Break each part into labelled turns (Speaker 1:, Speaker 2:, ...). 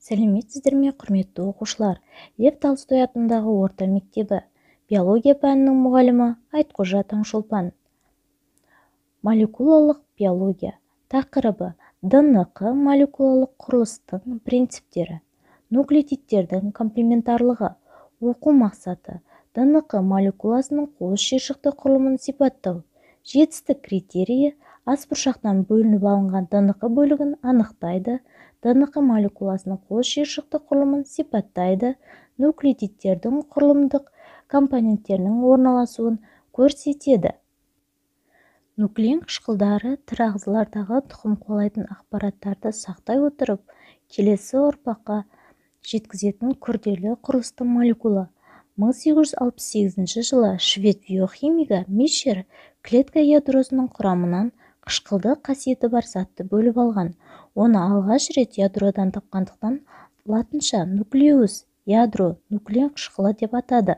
Speaker 1: Сәлеметсіздер ме, құрметті оқушылар! Лев Толстой атындағы орта мектебі, биология пәнінің мұғалімі Айтқожа Таңшолпан. Молекулалық биология. Тақырыбы: ДНҚ молекулалық құрылыстың принциптері, нуклеотидтердің комплементарлығы. Оқу мақсаты: ДНҚ молекуласының қос шиыршықты құрылымын сипаттау. Жетістік критерийі: асбұршақтан бөлініп алынған ДНҚ бөлігін анықтайды, ДНҚ молекуласының қос шиыршықты құрылымын сипаттайды, нуклеотидтердің құрылымдық компоненттерінің орналасуын көрсетеді. Нуклеин қышқылдары тірі ағзалардағы тұқым қуалайтын ақпараттарды сақтай отырып, келесі ұрпаққа жеткізетін күрделі құрылысты молекула. 1868 жылы швед биохимигі Мишер клетка ядросының құрамынан қышқылды қасиеті бар затты бөліп алған. Оны алғаш рет ядродан тапқандықтан латынша нуклеус, ядро, нуклеин қышқылы деп атады.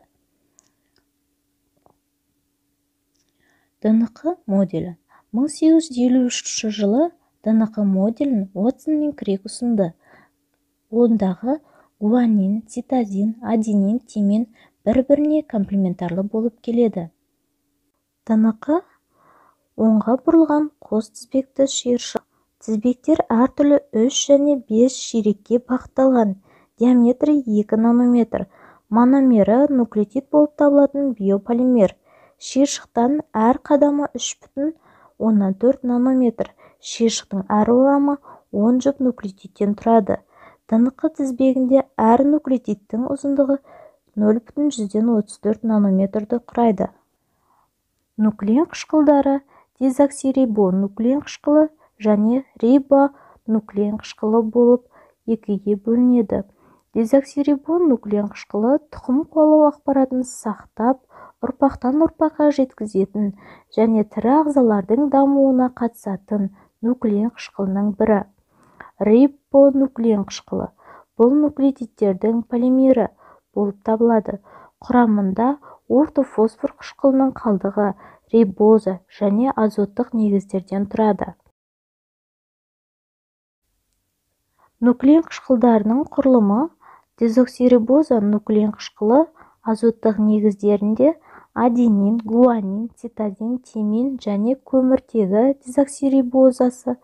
Speaker 1: ДНҚ моделі. 1853 жылы ДНҚ моделін Уотсон мен Крик ұсынды. Ондағы гуанин, цитозин, аденин, тимин бір-біріне комплементарлы болып келеді. ДНҚ оңға бұрылған қос тізбекті шиыршық. Тізбектер әртүрлі 3 және 5 ширекке бағытталған, диаметрі 2 нанометр, мономері нуклеотид болып табылатын биополимер. Шиыршықтан әр қадамы 3,4 нанометр. Шиыршықтың әр орамы 10 жұп нуклеотидтен тұрады. ДНҚ тізбегінде әр нуклеотидтің ұзындығы 0,34 нанометрді құрайды. Нуклеин қышқылдары дезоксирибонуклеин қышқылы және рибонуклеин қышқылы болып екіге бөлінеді. Дезоксирибонуклеин қышқылы тұқым қуалау ақпаратын сақтап, ұрпақтан ұрпаққа жеткізетін және тірі ағзалардың дамуына қатысатын нуклеин қышқылының бірі. Рибонуклеин қышқылы бұл нуклеотидтердің полимері болып табылады. Құрамында ортофосфор қышқылының қалдығы, рибоза және азоттық негіздерден тұрады. Нуклеин қышқылдарының құрылымы: дезоксирибоза нуклеин қышқылы азоттық негіздерінде аденин, гуанин, цитозин, тимин және көміртегі дезоксирибозасы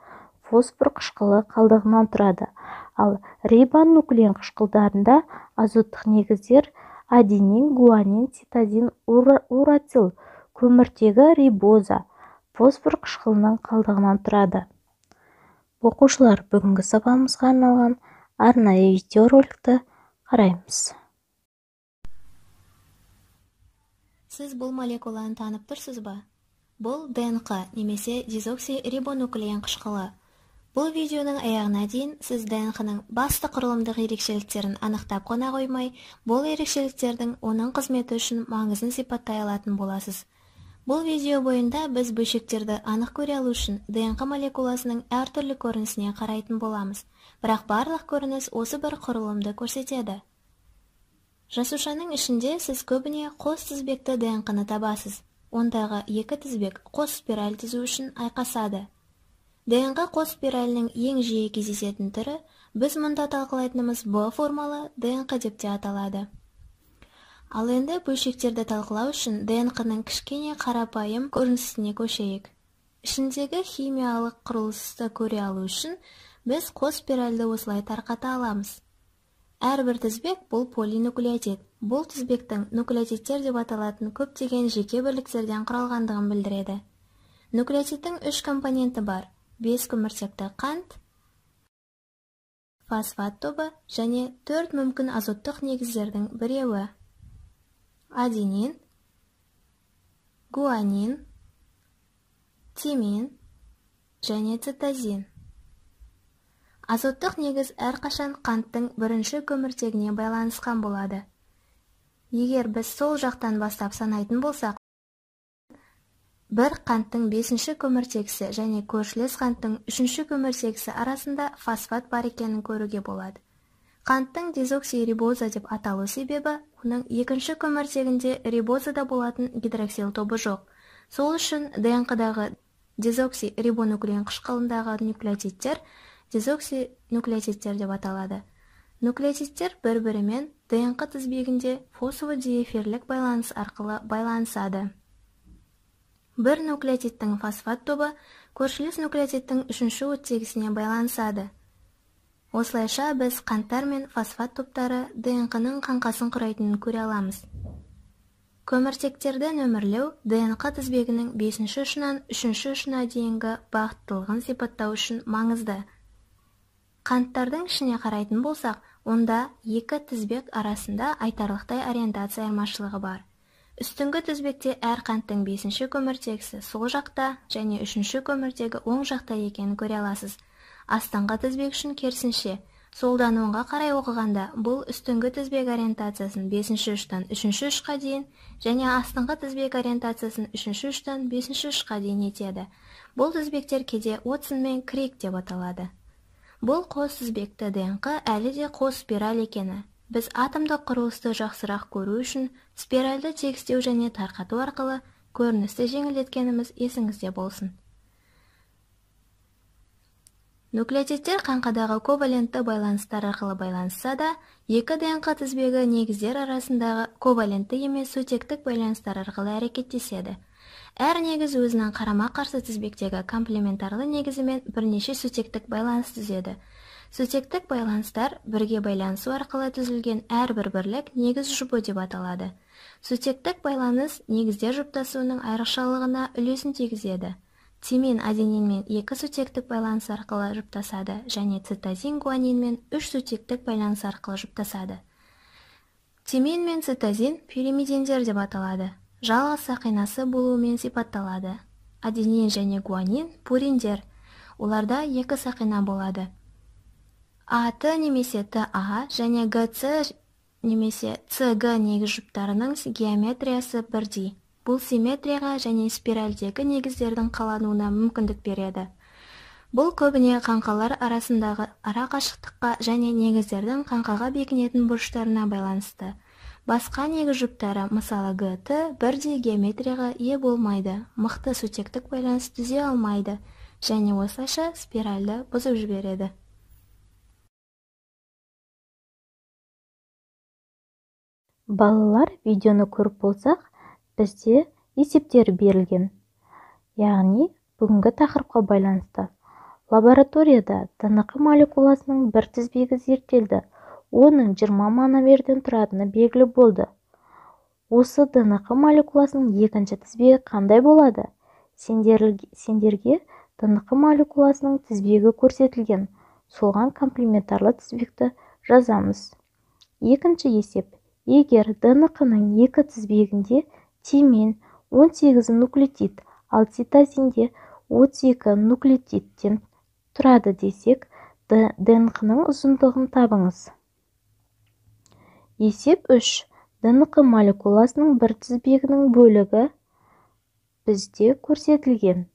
Speaker 1: фосфор қышқылы қалдығынан тұрады. Ал рибонуклеин қышқылдарында азоттық негіздер аденин, гуанин, цитозин, урацил, көміртегі рибоза, фосфор қышқылының қалдығынан тұрады. Оқушылар, бүгінгі сабағымызға арналған арнайы видеороликті қараймыз.
Speaker 2: Сіз бұл молекуланы танып тұрсыз ба? Бұл ДНҚ немесе дезоксирибонуклеин қышқылы. Бұл видеоның аяғына дейін сіз ДНҚ-ның басты құрылымдық ерекшеліктерін анықтап қона қоймай, бұл ерекшеліктердің оның қызметі үшін маңызын сипаттай алатын боласыз. Бұл видео бойында біз бөлшектерді анық көре алу үшін ДНҚ молекуласының әртүрлі көрінісіне қарайтын боламыз. Бірақ барлық көрініс осы бір құрылымды көрсетеді. Жасушаның ішінде сіз көбіне қос тізбекті ДНҚ-ны табасыз. Ондағы екі тізбек қос спираль түзу үшін айқасады. ДНҚ қос спиралінің ең жиі кездесетін түрі, біз мұнда талқылайтынымыз Б формалы ДНҚ деп те аталады. Ал енді бөлшектерді талқылау үшін ДНҚ-ның кішкене қарапайым көрінісіне көшейік. Ішіндегі химиялық құрылысты көре алу үшін біз қос спиральді осылай тарқата аламыз. Әрбір тізбек бұл полинуклеотид. Бұл тізбектің нуклеотидтер деп аталатын көптеген жеке бірліктерден құралғандығын білдіреді. Нуклеотидтің үш компоненті бар: 5 көміртекті қант, фосфат тобы және 4 мүмкін азоттық негіздердің біреуі: аденин, гуанин, тимин және цитозин. Азоттық негіз әрқашан қанттың бірінші көміртегіне байланысқан болады. Егер біз сол жақтан бастап санайтын болсақ, бір қанттың 5-ші көміртегісі және көршілес қанттың 3-ші көміртегісі арасында фосфат бар екенін көруге болады. Қанттың дезоксирибоза деп аталу себебі, оның екінші көміртегінде рибозада болатын гидроксил тобы жоқ. Сол үшін ДНҚ-дағы дезоксирибонуклеин қышқылындағы нуклеотидтер дезоксинуклеотидтер деп аталады. Нуклеотидтер бір-бірімен ДНК тізбегінде фосфодиэфирлік байланыс арқылы байланысады. Бір нуклеотидтің фосфат тобы көршілес нуклеотидтің үшінші оттегісіне байланысады. Осылайша біз қанттар мен фосфат топтары ДНК-ның қаңқасын құрайтынын көре аламыз. Көміртектерді нөмірлеу ДНК тізбегінің 5-ші ұшынан 3-ші ұшына дейінгі бағыттылығын сипаттау үшін маңызды. Қанттардың ішіне қарайтын болсақ, онда екі тізбек арасында айтарлықтай ориентация айырмашылығы бар. Үстіңгі тізбекте әр қанттың 5-ші көміртегісі сол жақта және 3-ші көміртегі оң жақта екенін көре аласыз. Астыңғы тізбек үшін керісінше, солдан оңға қарай оқығанда бұл үстіңгі тізбек ориентациясын 5-ші ұштан 3-ші ұшқа дейін және астыңғы тізбек ориентациясын 3-ші ұштан 5-ші ұшқа дейін етеді. Бұл тізбектер кейде Уотсон мен Крик деп аталады. Бұл қос тізбекті ДНК әлі де қос спираль екені. Біз атомдық құрылысты жақсырақ көру үшін спиральді тегістеу және тарқату арқылы көріністі жеңілдеткеніміз есіңізде болсын. Нуклеотидтер қаңқадағы ковалентті байланыстар арқылы байланысса да, екі ДНК тізбегі негіздер арасындағы ковалентті емес сутектік байланыстар арқылы әрекеттеседі. Әр негіз өзінің қарама-қарсы тізбектегі комплементарлы негізімен бірнеше сутектік байланыс түзеді. Сутектік байланыстар бірге байланысу арқылы түзілген әрбір бірлік негіз жұбы деп аталады. Сутектік байланыс негіздер жұптасуының айрықшалығына үлесін тигізеді. Тимин аденинмен екі сутектік байланыс арқылы жұптасады және цитозин гуанинмен 3 сутектік байланыс арқылы жұптасады. Тимин мен цитозин пиримидиндер деп аталады. Жалғыз сақинасы болуымен сипатталады. Аденин және гуанин пуриндер. Оларда екі сақина болады. АТ немесе ТА және ГЦ немесе ЦГ негіз жұптарының геометриясы бірдей. Бұл симметрияға және спиральдегі негіздердің қалануына мүмкіндік береді. Бұл көбіне қаңқалар арасындағы ара қашықтыққа және негіздердің қаңқаға бекінетін бұрыштарына байланысты. Басқа негіз жұптары, мысалы ГТ, бірдей геометрияға ие болмайды, мықты сутектік байланыс түзе алмайды және осылайша спиральді бұзып жібереді.
Speaker 1: Балалар, видеоны көріп болсақ, бізде есептер берілген. Яғни, бүгінгі тақырыпқа байланысты. Лабораторияда ДНК молекуласының бір тізбегі зерттелді. Оның 20 мономерден тұратыны белгілі болды. Осы ДНК молекуласының екінші тізбегі қандай болады? Сендерге ДНК молекуласының тізбегі көрсетілген. Соған комплементарлы тізбекті жазамыз. Екінші есеп. Егер ДНК-ның екі тізбегінде тимин 18 нуклеотид, ал цитозинде 32 нуклеотидтен тұрады десек, ДНК-ның ұзындығын табыңыз. Есеп 3. ДНК молекуласының бір тізбегінің бөлігі бізде көрсетілген.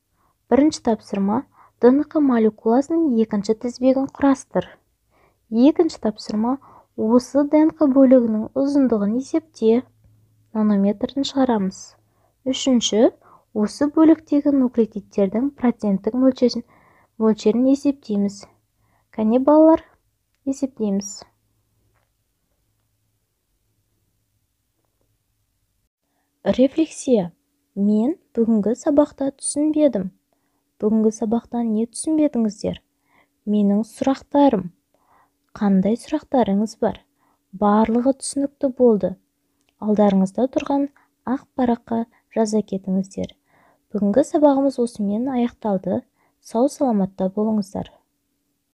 Speaker 1: Бірінші тапсырма ДНК молекуласының екінші тізбегін құрастыр. Екінші тапсырма осы ДНК бөлігінің ұзындығын есепте. Нанометрін шығарамыз. Үшінші, осы бөліктегі нуклеотидтердің проценттік мөлшерін есептейміз. Кәне балалар, есептейміз. Рефлексия. Мен бүгінгі сабақта түсінбедім. Бүгінгі сабақтан не түсінбедіңіздер? Менің сұрақтарым. Қандай сұрақтарыңыз бар? Барлығы түсінікті болды. Алдарыңызда тұрған ақ параққа жаза кетіңіздер. Бүгінгі сабағымыз осымен аяқталды. Сау саламатта болыңыздар.